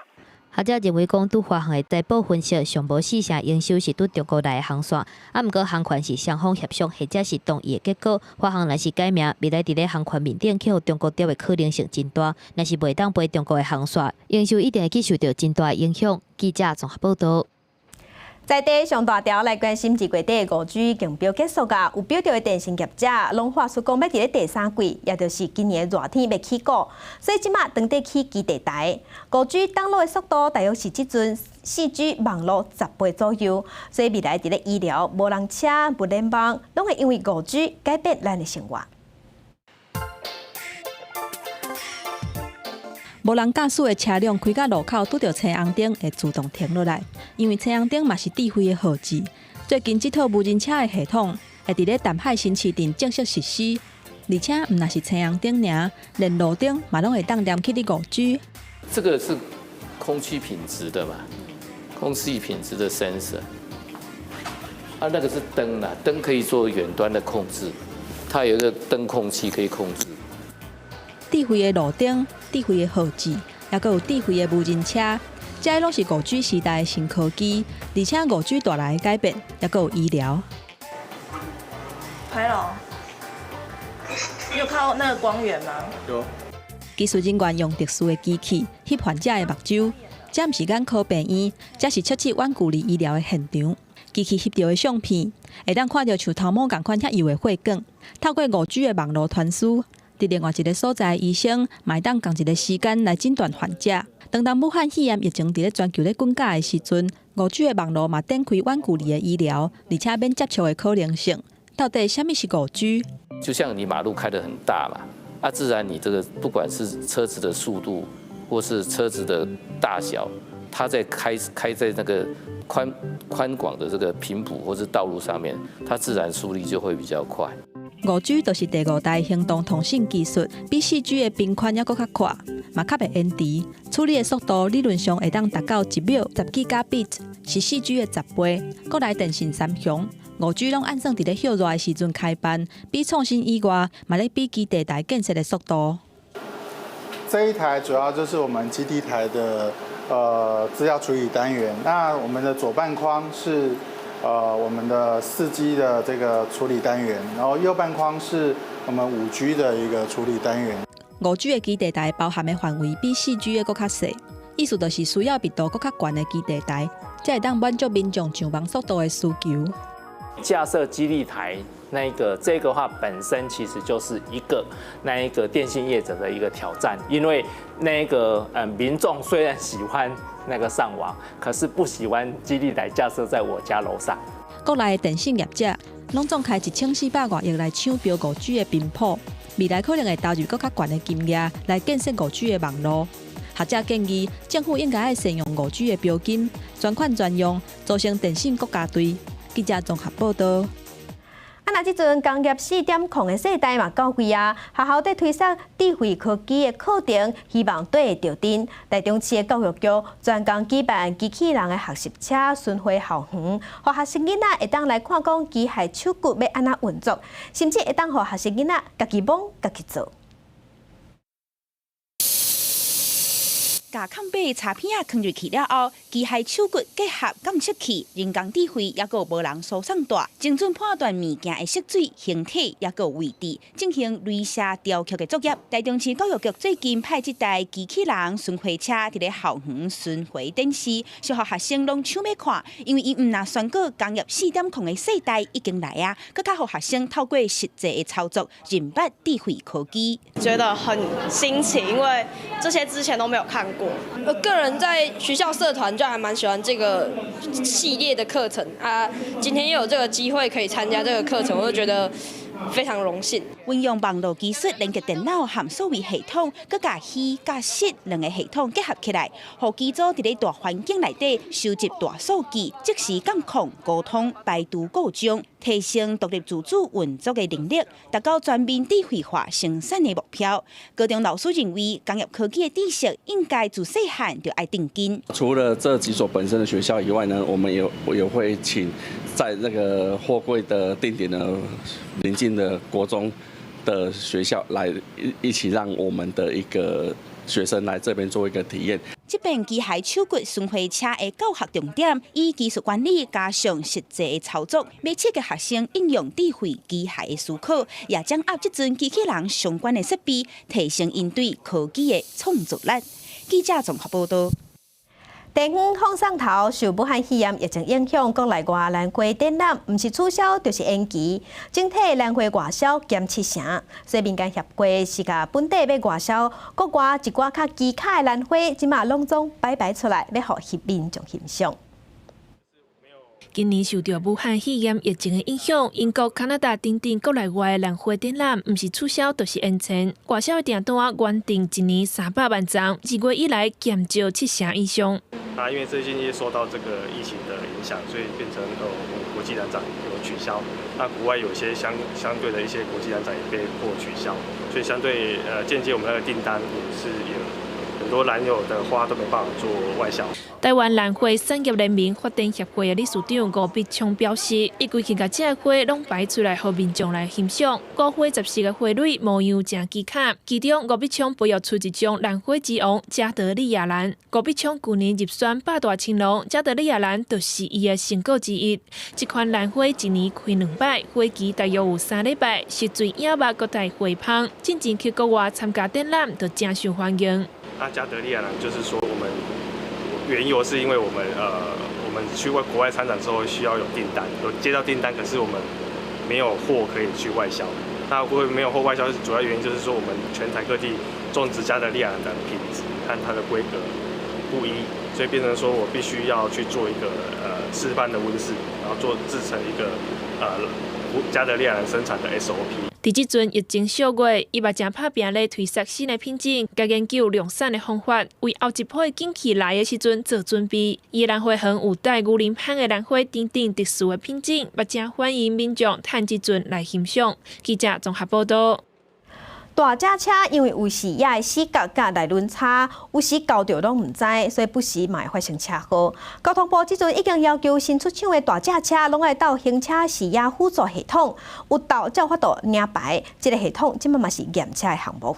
學者認為講，對華航的財報分析，上無四成營收是對中國來的航線，啊，毋過航權是雙方協商或者是同意的結果。華航若是改名，未來佇咧航權面頂去予中國釣的可能性真大。若是袂當飛中國的航線，營收一定會去受著真大的影響。記者綜合報導。在地上大條來關心2月底5G 競標結束啊，有標著的電信業者攏喊出講欲佇咧第三季，也就是今年熱天欲起鼓，所以這馬當地起基地台。5G 登錄的速度大約是這陣4G 網路10倍左右，所以未來佇咧醫療、無人車、物聯網，攏會因為5G 改變咱的生活。無人駕駛的車輛開到路口，拄著青紅燈會自動停落來，因為青紅燈嘛是智慧的號誌。最近這套無人車的系統會佇咧淡海新市鎮正式實施，而且毋但是青紅燈爾，連路燈嘛攏會當連起佇5G。這個是空氣品質的嘛？空氣品質的 sensor，啊，那個是燈啦，燈可以做遠端的控制，它有一個燈控器可以控制。智慧的路燈、智慧的號誌，抑閣有智慧的無人車，這攏是5G 時代的新科技，而且5G 帶來的改變，抑閣有醫療。拍了，你有看到那個光源嗎？有。技術人員用特殊的機器翕患者的目睭，這毋是眼科病院，這是測試遠距離醫療的現場。機器翕著的相片，會當看著像頭毛仝款遐幼的血管，透過5G 的網路傳輸。佇另外一個所在，醫生嘛會當仝一個時間來診斷患者。當武漢肺炎疫情佇咧全球咧滾價的時陣，5G 的網路嘛展開遠距離的醫療，而且免接觸的可能性。到底啥物是5G？就像你馬路開得很大嘛，啊，自然你這個不管是車子的速度，或是車子的大小，它在開在那個寬廣的這個頻譜或是道路上面，它自然速率就會比較快。5G 就是第五代行動通信技術，比4G 的頻寬猶閣較闊，嘛較袂延遲，處理的速度理論上會當達到1秒10 Gigabit，是4G 的10倍。國內電信三雄5G 攏按算佇咧歇熱的時陣開辦，比創新以外，嘛咧比基地台建設的速度。這一台主要就是我們基地台的資料處理單元，那我們的左半框是我們的4G 的這個處理單元，然後右半框是我們5G 的一個處理單元。5G 的基地台包含的範圍比4G 的閣較細，意思就是需要密度閣較懸的基地台，才會當滿足民眾上網速度的需求。架設基地台那個這個話本身其實就是一個那一個電信業者的一個挑戰，因為那個民眾雖然喜歡那個上網，可是不喜歡基地台架設在我家樓上。國內的電信業者攏總開1400外億來搶標5G 的頻譜，未來可能會投入閣較懸的金額來建設5G 的網路。學者建議，政府應該愛善用5G 的標金，專款專用，組成電信國家隊。記者綜合報道。啊，若這陣工業4.0的世代嘛到位啊，學校佇推廣智慧科技的課程，希望綴會著陣。台中市的教育局專工舉辦機器人的學習車巡迴校園，予學生囡仔會當來看講機械手骨欲按怎運作，甚至會當予學生囡仔家己摸、家己做。共空白插片仔囥入去了後，機械手骨結合感測器、人工智慧，抑閣無人輸送帶，精準判斷物件的色水、形體，抑閣位置，進行鐳射雕刻的作業。台中市教育局最近派這台機器人巡迴車佇咧校園巡迴展示，小學學生攏搶欲看，因為伊毋但宣告工業4.0的世代已經來啊，閣較予學生透過實際的操作，認捌智慧科技。覺得很新奇，因為這些之前都沒有看過。我個人在學校社團就還蠻喜歡這個系列的課程啊，今天又有這個機會可以參加這個課程，我就覺得非常榮幸。運用網路技術連結電腦和數位系統，閣共虛佮實兩个系統結合起來，予機組佇咧大環境內底收集大數據，即時監控、溝通、排除故障，提升獨立自主運作的能力，達到全面智慧化生產的目標。高中老師認為，工業科技的知識應該自細漢就愛定根。除了這幾所本身的學校以外呢，我們也會請在那個貨櫃的定點的鄰近的國中的學校來一起讓我們的一個學生來這邊做一個體驗。這遍機械手骨巡迴車的教學重點，以技術管理加上實際的操作，欲刺激學生應用智慧機械的思考，也掌握這陣機器人相關的設備，提升𪜶對科技的創造力。記者綜合報道。地方放送頭受武漢肺炎疫情影響，國內外蘭花展覽毋是取消就是延期，整體蘭花外銷減七成。所以民間協會是共本地欲外銷國外一寡較奇巧的蘭花，這馬攏總擺擺出來，欲予民眾欣賞。今年受著武漢肺炎疫情的影響，英國、加拿大等等國內外的蘭花展覽，毋是取消就是延期。外銷的訂單原定一年300萬張，2月以來減少七成以上。那因為最近也受到這個疫情的影響，所以變成國際蘭展有取消。那國外有些相對的一些國際蘭展也被迫取消，所以相對間接我們那個訂單也是有很多蘭友的花都沒辦法做外銷。台灣蘭花產業聯盟發展協會的理事長吳必聰表示，伊規氣共這花攏擺出來，予民眾來欣賞。五花十四个花蕊模樣誠奇巧，其中吳必聰培育出一種蘭花之王加德利亞蘭。吳必聰舊年入選百大青農，加德利亞蘭就是伊的成果之一。這款蘭花一年開兩擺，花期大約有3禮拜，色水影目閣帶花芳，進前去國外參加展覽就誠受歡迎。那加德利亞蘭就是說，我們緣由是因為我們去國外參展之後需要有訂單，有接到訂單，可是我們沒有貨可以去外銷。那會沒有貨外銷，主要原因就是說我們全台各地種植加德利亞蘭的品質和它的規格不一，所以變成說我必須要去做一個示範的溫室，然後做製成一個加德利亞蘭生產的 SOP。佇這陣疫情數月，伊嘛誠拍拚咧推捒新的品種，佮研究量產的方法，為後一波景氣來的時陣做準備。伊的蘭花園有帶牛奶香的蘭花等等特殊的品種，嘛誠歡迎民眾趁這陣來欣賞。記者綜合報道。大隻車因為有視野的死角佮內輪差，有時交著攏毋知，所以不時嘛會發生車禍。交通部這陣已經要求新出廠的大隻車攏愛鬥行車視野輔助系統，有鬥才有法度領牌。這个系統這馬嘛是驗車的項目。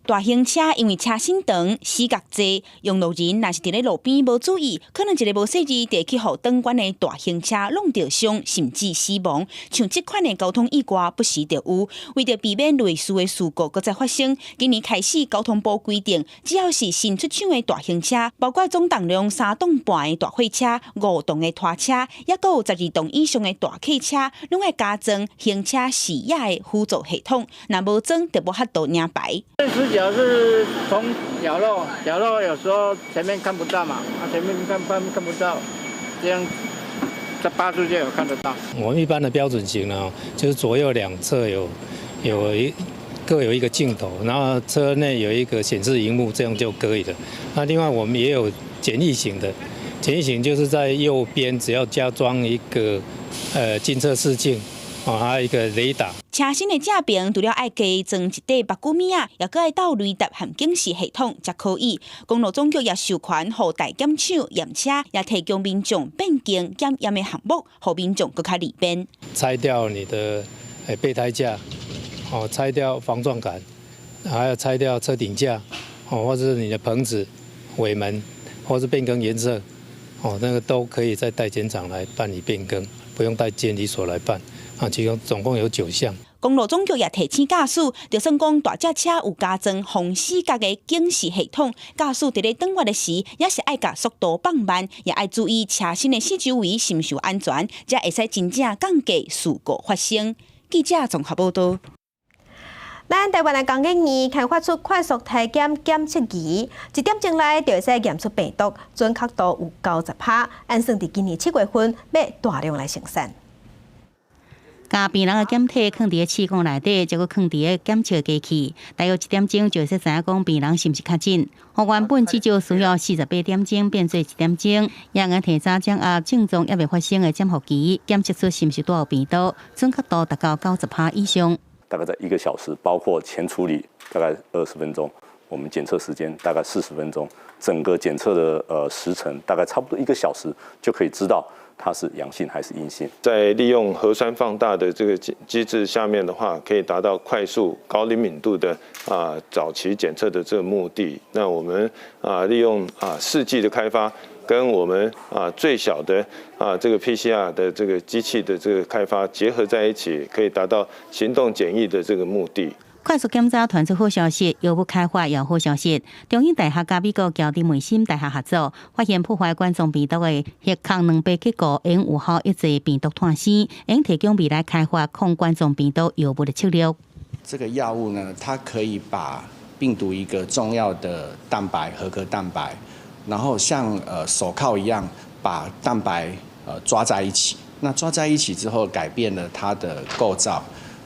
大型車因為車身長、死角濟，用路人若是佇咧路邊無注意，可能一个無細膩就會去予轉彎的大型車挵著傷，甚至死亡。像這款的交通意外不時就有。為著避免類似的事故閣再發生，今年開始交通部規定，只要是新出廠的大型車，包括總重量3噸半的大貨車、5噸的拖車，抑閣有12噸以上的大客車，攏愛加裝行車視野的輔助系統。若無裝，就無法度領牌。死角是從角落，角落有時候前面看不到嘛，啊前面看看看不到，這樣在八度就有看得到。我們一般的標準型呢，就是左右兩側各有一個鏡頭，然後車內有一個顯示螢幕，這樣就可以了。那另外我們也有簡易型的，簡易型就是在右邊只要加裝一個監測視鏡，哦，還有一個雷達。車身的正爿除了愛加裝一塊目睭物仔，也閣愛鬥雷達和警示系統才可以。公路總局也授權予大檢廠驗車，也提供民眾變更檢驗的項目，予民眾閣較利便。拆掉你的備胎架，哦，拆掉防撞桿，還要拆掉車頂架，哦，或者是你的棚子、尾門，或是變更顏色，哦，那個都可以在代檢廠來辦理變更，不用帶監理所來辦。啊，其中總共有9項。公路總局也提醒駕駛，就算講大隻車有加裝防死角的警示系統，駕駛佇咧轉彎的時，也是愛共速度放慢，也愛注意車身的四周圍是毋是有安全，才會使真正降低事故發生。記者綜合報道。咱台灣的工研院開發出快速體檢檢測儀，一點鐘內就會使驗出病毒，準確度有90%。按算佇今年7月份欲大量來生產。共病人的檢體囥佇咧試管內底，再閣囥佇咧檢測機器，大約一點鐘就會使知影講病人是毋是確診。原本至少需要48點鐘變做一點鐘，也會提早掌握症狀猶未發生的潛伏期，檢測出是毋是帶有病毒，準確度達到90%以上。大概在1個小時，包括前處理大概20分鐘，我們檢測時間大概40分鐘，整個檢測的時程大概差不多一個小時就可以知道它是陽性還是陰性。在利用核酸放大的這個機制下面的話，可以達到快速、高靈敏度的早期檢測的這個目的。那我們利用試劑的開發，跟我們最小的這個 PCR 的這個機器的這個開發結合在一起，可以達到行動檢疫的這個目的。快速檢查傳出好消息，藥物開發也有好消息。中興大學佮美國喬治梅森大學合作，發現破壞冠狀病毒的核抗兩倍結構，會有效抑制病毒傳生，會提供未來開發抗冠狀病毒藥物的策略。這個藥物呢，它可以把病毒一個重要的蛋白核殼蛋白，然後像手銬一樣把蛋白抓在一起。那抓在一起之後，改變了它的構造。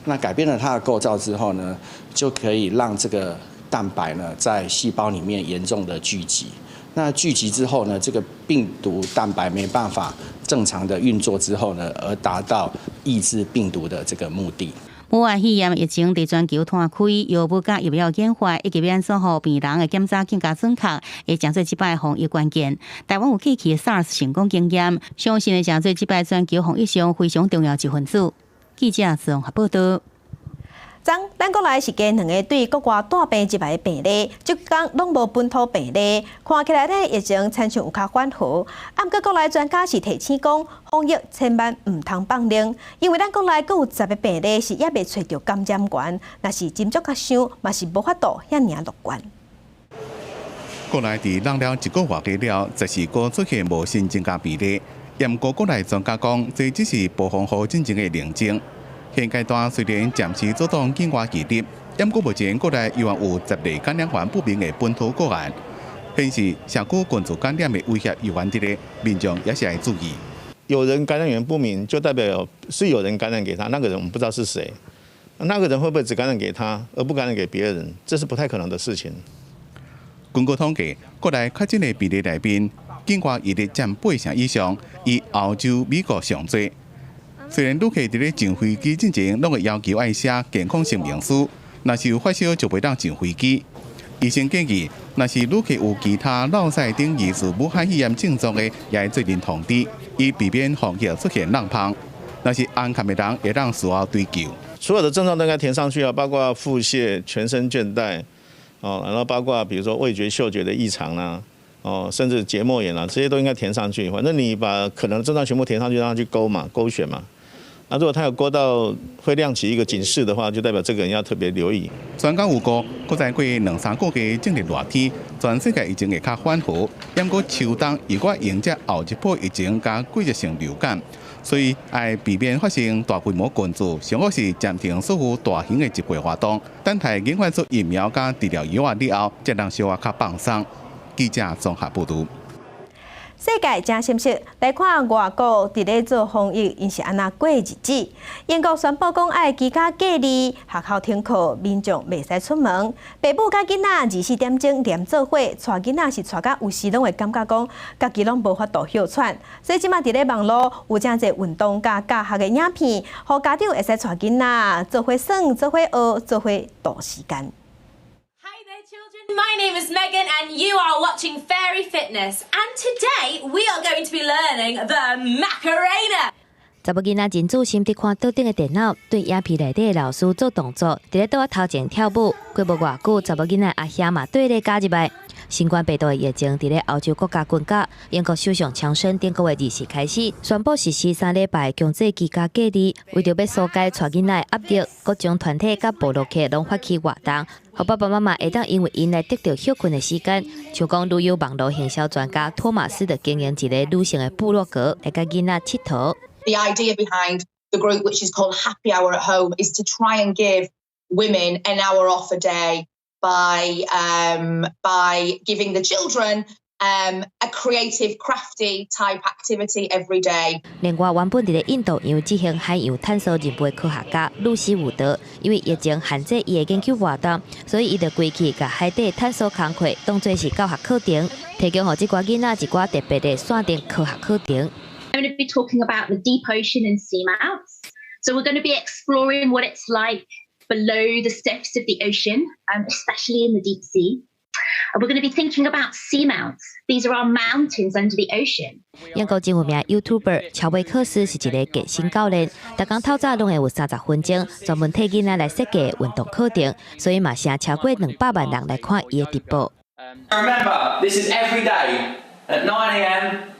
那改變了它的構造之後呢，就可以讓這個蛋白呢在細胞裡面嚴重的聚集。那聚集之後呢，這個病毒蛋白沒辦法正常的運作之後呢，而達到抑制病毒的這個目的。武漢肺炎疫情佇全球湠開，藥物佮疫苗研發以及按怎予病人的檢查更加準確，會成做這擺防疫關鍵。台灣有過去的 SARS 成功經驗，相信會成做這擺全球防疫上非常重要一分子。記者綜合報道。昨咱國內是加兩个對國外帶病入來的病例，這工攏無本土病例，看起來咧疫情親像有較緩和。啊，毋過國內專家是提醒講，防疫千萬毋通放冗，因為咱國內閣有10个病例是猶未揣著感染源，若是斟酌較傷，嘛是無法度遐爾樂觀。國內佇放了一個月了，14個出現無新增加病例。毋過國內專家講，這只是暴風雨進前的寧靜。現階段雖然暫時阻擋境外移入，毋過目前國內猶原有10例感染源不明的本土個案，顯示社區群聚感染的威脅猶原佇咧，民眾也是愛注意。有人感染源不明，就代表是有人感染給他，那個人我們不知道是誰，那個人會不會只感染給他，而不感染給別人？這是不太可能的事情。根據統計，國內確診的病例內面，境外移入佔8成以上，以歐洲、美國上濟。雖然旅客佇咧上飛機進前，攏會要求愛寫健康聲明書，若是有發燒就袂當上飛機。醫生建議，若是旅客有其他落屎等疑似武漢肺炎症狀的，也愛做陣通知，以避免防疫出現漏縫。若是紅坎的人，會當事後追究。所有的症狀都應該填上去啊，包括腹瀉、全身倦怠，哦，然後包括比如說味覺、嗅覺的異常啊，哦，甚至結膜炎啊，這些都應該填上去。反正你把可能症狀全部填上去，讓他去勾嘛，勾選嘛。那如果他有勾到會亮起一個警示的話，就代表這個人要特別留意。專家預估，閣再過兩三個月進入熱天，全世界疫情會較緩和。毋過秋冬如果迎接後一波疫情佮季節性流感，所以愛避免發生大規模群聚，上好是暫停所有大型的集會活動，等待研發出疫苗佮治療藥了後，才能小可較放鬆。記者綜合報導。世界真信息來看外國佇咧做防疫，𪜶是按怎過日子？英國宣布講愛居家隔離，學校停課，民眾袂使出門。爸母佮囡仔24點鐘黏做伙，帶囡仔是帶甲有時攏會感覺講家己攏無法度歇喘。所以這馬佇咧網路有誠濟運動佮教學的影片，予家長會使帶囡仔做伙耍、做伙學、做伙度時間。 My name is Megan and you are watching Fairy Fitness, and today we are going to be learning the Macarena. 查某囡仔真專心佇看桌頂的電腦，對影片內底的老師做動作，佇咧桌仔頭前跳舞。過無偌久，查某囡仔阿兄嘛綴咧加入來。新冠病毒的疫情佇咧歐洲國家滾絞，英國首相強生頂個月20開始宣布實施3禮拜強制居家隔離，為著欲紓解帶囡仔的壓力，各種團體佮部落客攏發起活動，予爸爸媽媽會當因為𪜶來得著歇睏的時間。像講旅遊網路行銷專家托馬斯就經營一个女性的部落格，來共囡仔𨑨迌。 The idea behind the group, which is called Happy Hour at Home, is to try and give women an hour off a day by giving the children a creative, crafty type activity every day. 另外，原本佇咧印度洋執行海洋探索任務的科學家露西伍德，因為疫情限制伊的研究活動，所以伊就規氣共海底探索工課當做是教學課程，提供予這寡囡仔一寡特別的線頂科學課程。 I'm going to be talking about the deep ocean and seamounts. So we're going to be exploring what it's like below the surface of the ocean, especially in the deep sea. And we're going to be thinking about seamounts. These are our mountains under the ocean. 英國真有名 YouTuber 喬維克斯是一个健身教練，逐工透早攏會有30分鐘專門替囡仔來設計運動課程，所以嘛成超過200萬人來看伊的直播。 Remember, this is every day at 9 a.m.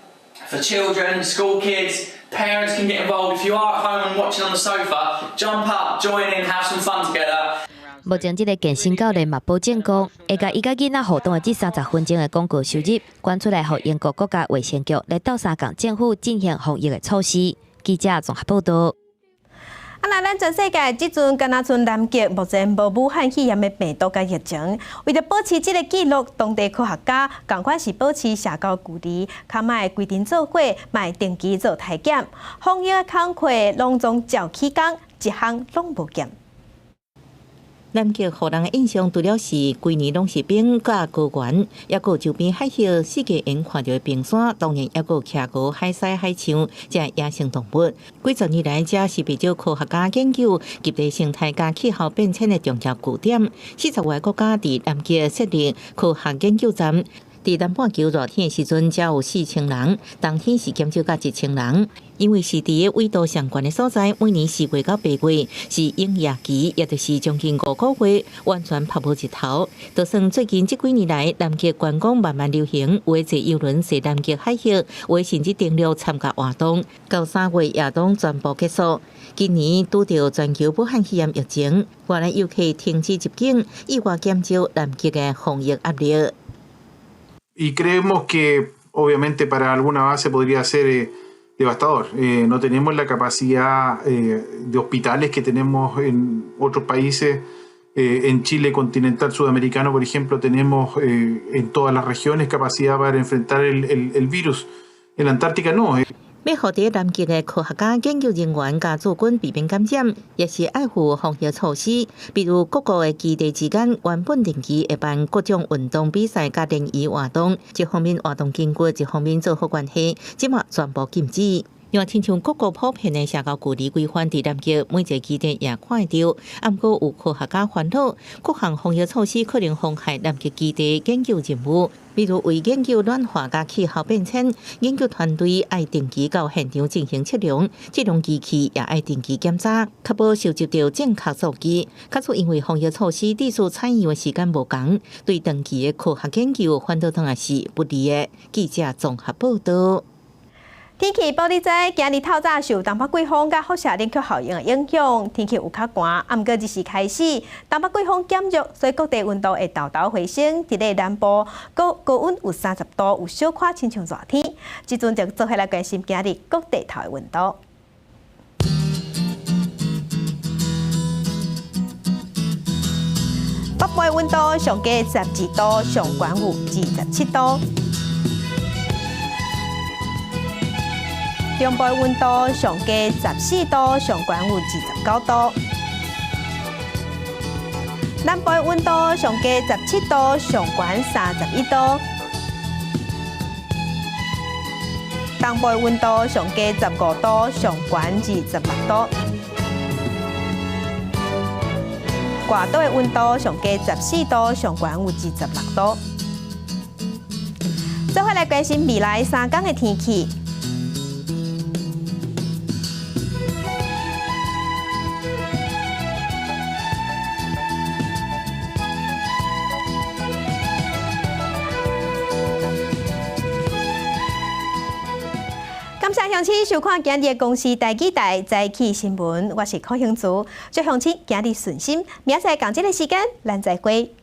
for children, school kids, parents can get involved. If you are at home and watching on the sofa, jump up, join in, have some fun together. 目前，這个健身教練嘛保證講，會共伊佮囡仔互動的這30分鐘的廣告收入，捐出來予英國國家衛生局來鬥相共政府進行防疫的措施。記者綜合報道。啊，那咱全世界這陣敢若賰南極目前無武漢肺炎的病毒佮疫情，為著保持這个紀錄，當地科學家仝款是保持社交距離，較莫規陣做伙，嘛定期做體檢，防疫的工課攏總照起工，一項攏無減。南極予人的印象，除了是規年攏是冰佮高原，抑閣有周邊海域四界會看著的冰山，當然抑閣有企鵝、海獅、海象這野生動物。幾十年來，這是袂少科學家研究極地生態佮氣候變遷的重要據點。40外個國家佇南極設立科學研究站。佇南半球熱天的時陣，才有4000人；冬天是減少到1000人。因為是佇個緯度上懸的所在，每年4月到8月是永夜期，也就是將近5個月，完全曝無日頭。就算最近這幾年來，南極觀光慢慢流行，有的坐郵輪踅南極海域，有的甚至登陸參加活動。到3月也攏全部結束。今年拄著全球武漢肺炎疫情，外來遊客停止入境，意外減少南極的防疫壓力。 Y creemos que obviamente para alguna base podría ser devastador. No tenemos la capacidad de hospitales que tenemos en otros países. En Chile continental sudamericano, por ejemplo, tenemos en todas las regiones capacidad para enfrentar el virus. En la Antártica no. 欲予佇南極的科學家、研究人員佮駐軍避免感染，也是愛有防疫措施。比如各國的基地之間原本定期會辦各種運動比賽佮聯誼活動，一方面活動筋骨，一方面做好關係，這馬全部禁止。另外，親像各國普遍的社交距離規範，佇南極每一个基地也看會著。毋過有科學家煩惱，各項防疫措施可能妨害南極基地研究任務。比如為研究暖化佮氣候變遷，研究團隊愛定期到現場進行測量，測量機器也愛定期檢查，確保收集著正確數據。假使因為防疫措施，致使採樣的時間無仝，對長期的科學研究反倒轉來是不利的。記者綜合報道。天氣報你知，今日透早受東北季風佮輻射冷卻效應的影響，天氣有較寒。啊，毋過這時開始，東北季風減弱，所以各地溫度會沓沓回升。佇咧南部高高溫有30度，有小可親像熱天。這陣就做伙來關心今日各地頭的溫度。北部的溫度上低12度，上懸有27度。中部溫度上低14度，上懸有29度；南部溫度上低17度，上懸31度；東部溫度上低15度，上懸26度；外島的溫度上低14度，上懸有26度。做伙來關心未來3工的天氣。感謝鄉親收看今日的公視台語台早起新聞，我是柯興祖，祝鄉親今日順心，明仔載仝這个時間，咱再會。